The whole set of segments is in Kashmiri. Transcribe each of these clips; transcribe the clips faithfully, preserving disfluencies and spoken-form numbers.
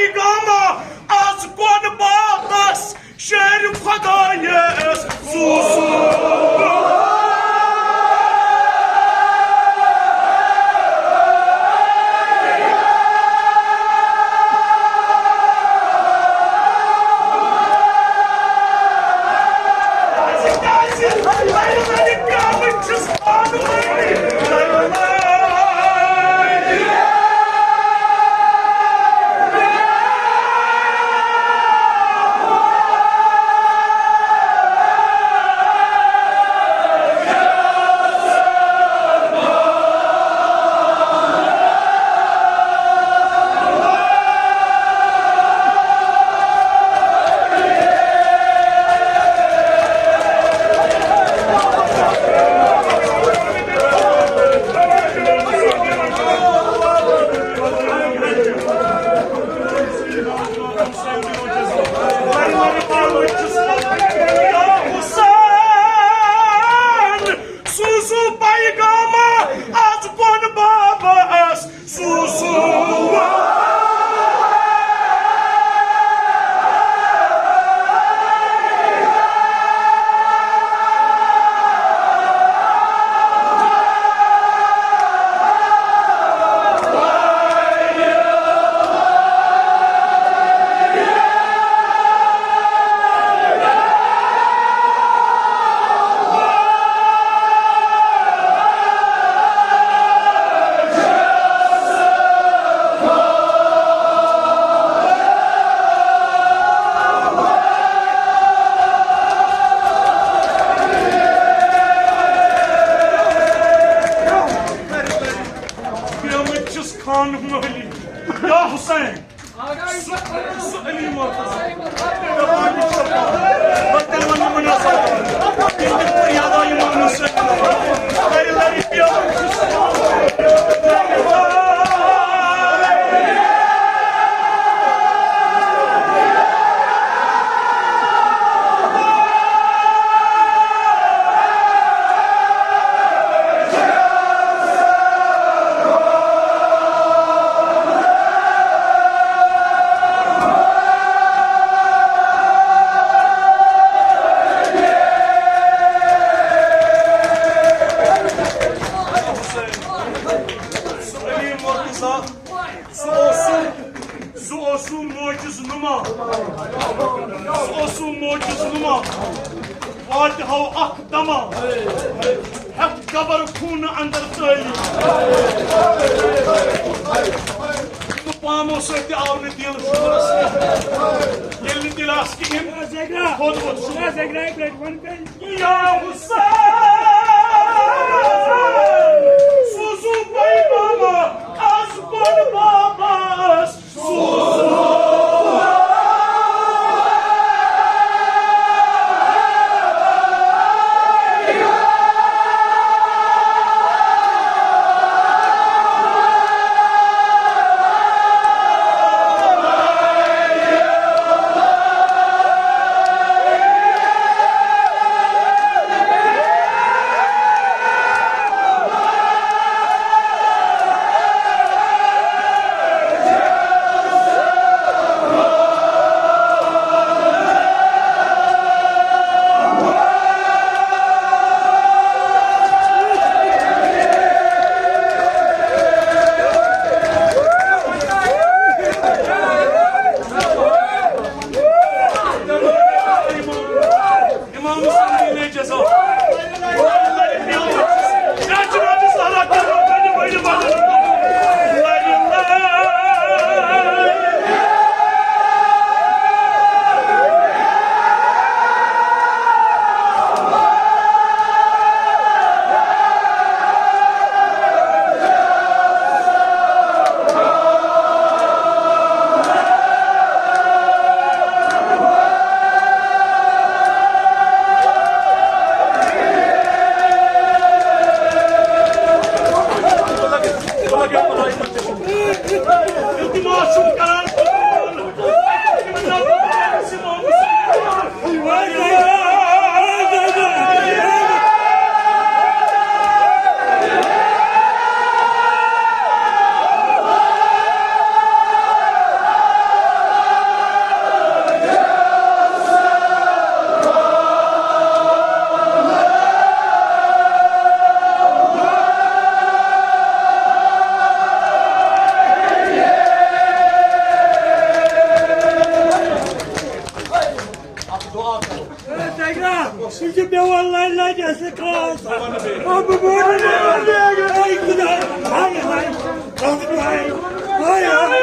گامہ از کون بابس شیر خدایس سوزو۔ سوزو پیغام از کون بابس سوزو۔ پیمٕتۍ چھِس خان مٲلی۔ یا حسین، سُہ، سُہ علی مرتضی۔ مےٚ وَن یہِ چھُ پَتہ۔ بہٕ تیٚلہِ وَنہٕ یِمَن آسان۔ یِم تہِ پوٗرٕ یاد آو یِمَن منٛز سۭتۍ۔ لَرِ لَرِ پیمٕتۍ چھِس۔ سُہ علی مرتضی، سُہ اوسُم، سُہ اوسُم معجز نما، سُہ اوسُم معجز نما، واتہِ ہاو اکھ دما، ہٮ۪تھ گبر خوٗنہٕ اندر تٲلی۔ تہٕ پامو سۭتۍ تہِ آو نہٕ دِل شُگرس کینٛہہ۔ ییٚلہِ نہٕ دِل آسہِ کِہیٖنۍ، کھوٚت ووٚتھ شُگر۔ یا حسین، سوزو پیغام از کون بابس سوزو۔ یہِ چھُ مےٚ واللہ لَگہِ اَسہِ خاص۔ آ، بہٕ وَنہٕ نہٕ۔ اے خۄدا، ہاے، ہاے، ہاے، ہاے، ہاے، ہاے۔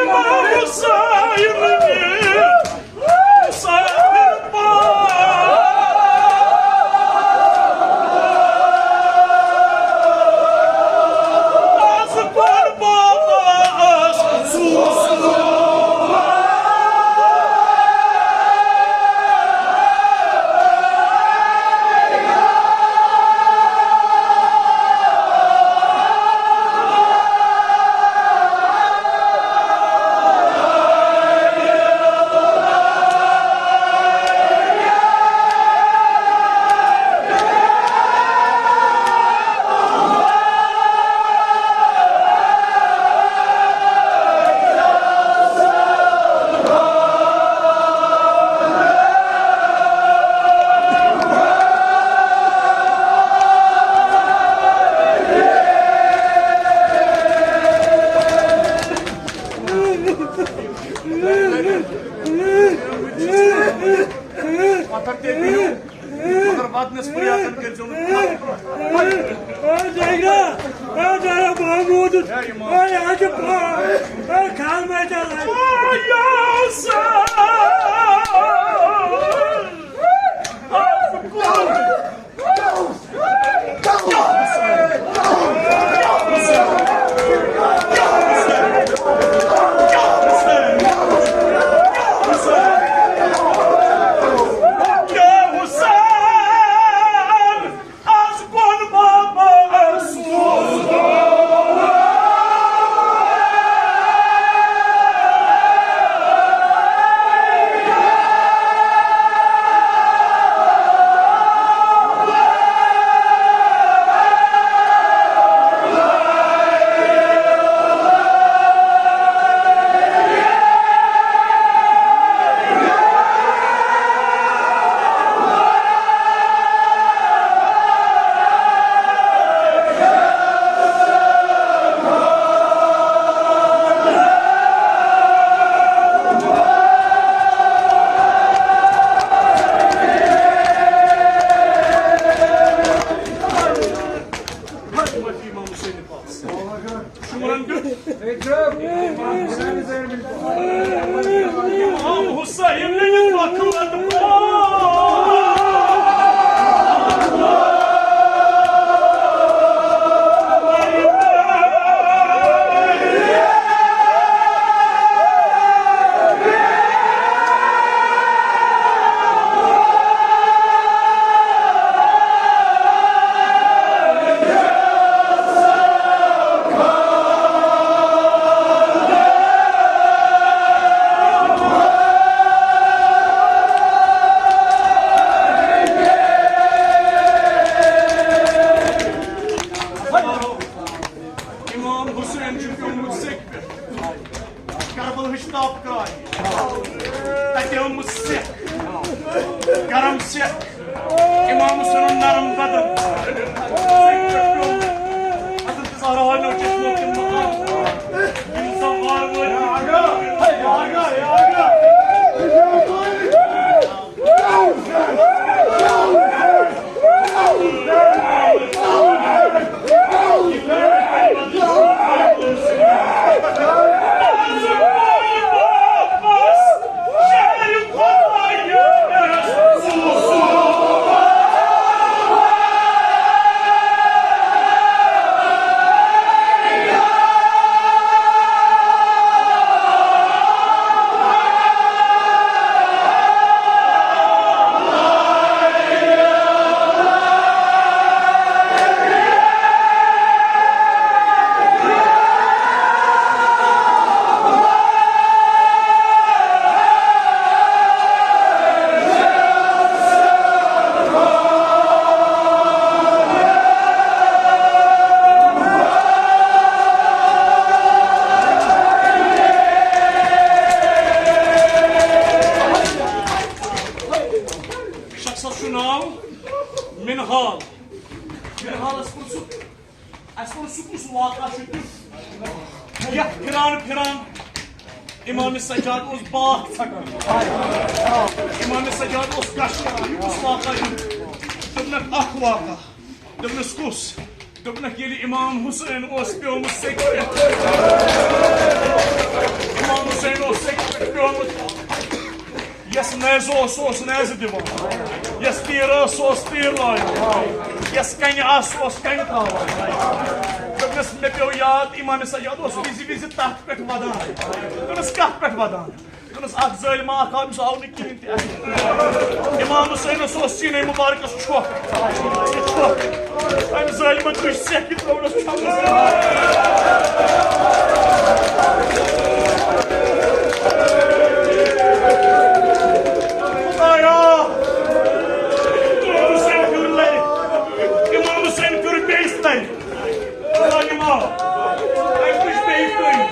پتھر تہِ دِیِو، مگر ودنس فریادن کٔرۍزیو نہٕ۔ اے جگرا، اے جگرا محمود، اے حاجی پا-، اے خان میدان۔ امام حسین چھُ پیوٚمُت سیٚکہِ پٮ۪ٹھ۔ کربلہٕچ تاپہٕ کراے۔ تتہِ آمٕژ سیٚکھ۔ گرم سیٚکھ۔ امام حسینُن نرم بدن۔ سیٚکہِ پٮ۪ٹھ پیوٚمُت۔ حضرت زہرا ہٲنو چشمو کِنۍ مقام۔ یِم زن وارٕ وٲتۍ۔ شخصس چھُ ناو منہال۔ منہالس کوٚر سُہ، اَسہِ کوٚر سُہ کُس واقعہ چھُ تیُتھ، یَتھ پھِران پھِران امام سجاد اوس باکھ ژھٹان۔ امام سجاد اوس گش کران، یہِ کُس واقعہ چھُ؟ دوٚپنَکھ اَکھ واقعہ۔ دوٚپنَس کُس؟ دوٚپنَکھ ییٚلہِ امام حسین اوس پیومُت سیٚکہِ پٮ۪ٹھ، امام حسین اوس سیٚکہِ پٮ۪ٹھ پیومُت، یَس نیزٕ اوس، سُہ اوس نیزٕ دِوان، یَس تیٖر ٲس، سُہ اوس تیٖر لایان، یَس کَنہِ آسہٕ، سُہ اوس کَنہِ تھاوان۔ دوٚپنَس مےٚ پیوٚو یاد، امام سجاد اوس وِزِ وِزِ تَتھ پٮ۪ٹھ وَدان۔ دوٚپنَس کَتھ پٮ۪ٹھ وَدان؟ دوٚپنَس اَکھ ظٲلمہ اَکھ آو، أمِس آو نہٕ کِہیٖنۍ۔ امام حسینس اوس سینے مبارکس چھۄکھ۔ چھۄکھ۔ امہِ ظٲلمن تُج سیٚکہِ ترٲونس چھۄکس۔ خدایا، امام حسین پھیوٚر لرِ۔ امام حسین پھیوٚر بیٚیِس لرِ۔ ظالما، أمۍ تُج بیٚیہِ کُنہِ۔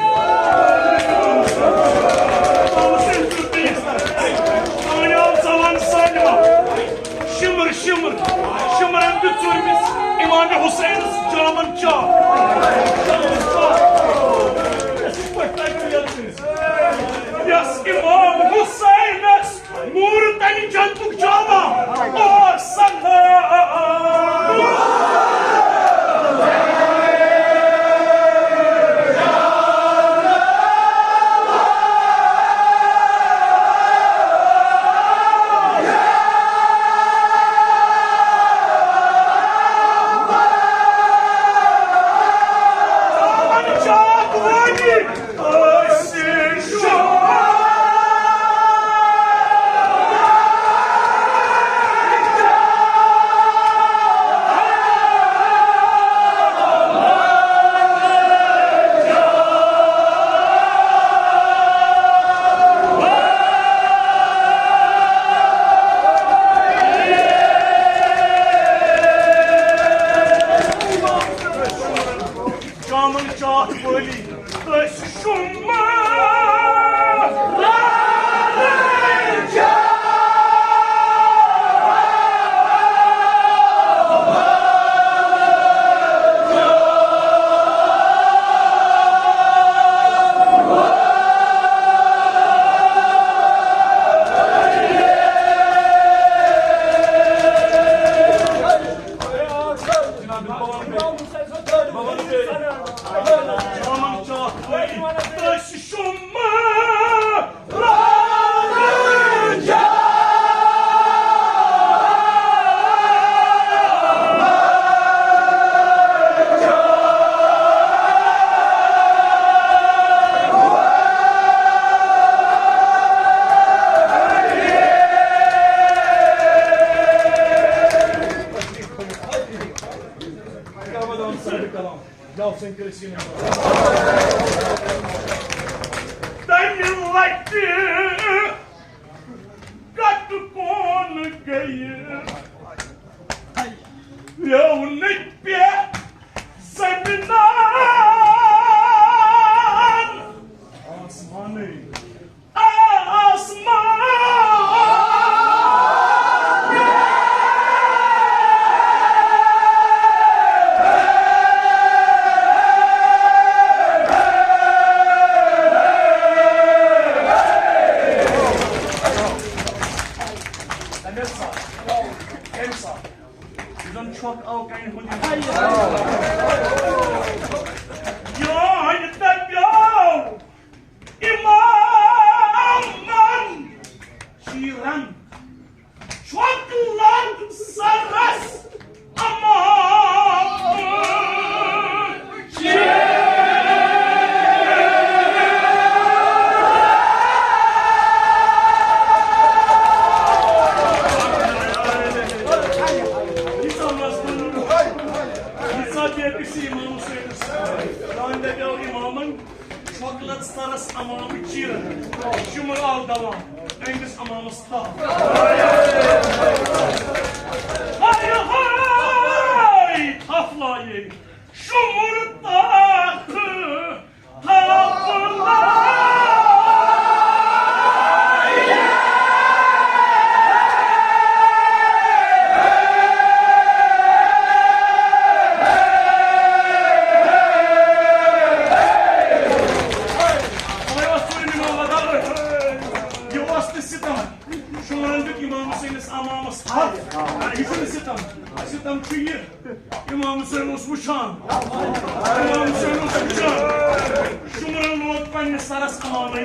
ظالما، ژٕ وَن ظالما۔ شِمر، شِمر، شِمرن دیُت ژوٗرمِس امام حسینس جامن چاک۔ یَس امام حسینس نور تمہِ جنتُک جامہ اوس سنا۔ جامن چاک وٲلی، أسۍ شُمار۔ تمہِ لٹہِ کتھ کون گٔیہِ ویونٕکۍ پٮ۪ٹھ زٔمیٖنَن۔ آسمانٕے۔ آسمان۔ تَمہِ ساتہٕ، تَمہِ ساتہٕ، یُس زَن چھۄکھ آو کَنہِ ہُنٛد، یوٚہَے دَپیو اِمامَن، شیٖرَن، چھۄکھ لَگ سَرَس اَمام۔ ییٖژاہ مضبوٗط، ییٖژاہ بے کسی امام حسینس۔ دانہِ دَپیو اِمامَن، چھۄکھ لَگ سَرَس اَمام چیٖرَن۔ شُمر آو دَوان، أمِس اَمامَس تھپھ۔ ہاے ہاے، تھپھ لایے۔ شُمر تاخ، تھپھ لایے۔ شُمرن دیُت امام حسینس امامس تھپھ۔ یہِ چھُنہٕ ستم، ستم چھُ یہِ۔ امام حسین اوس وٕچھان، امام حسین اوس وٕچھان، شُمرن لوگ پننِس سرس امامے۔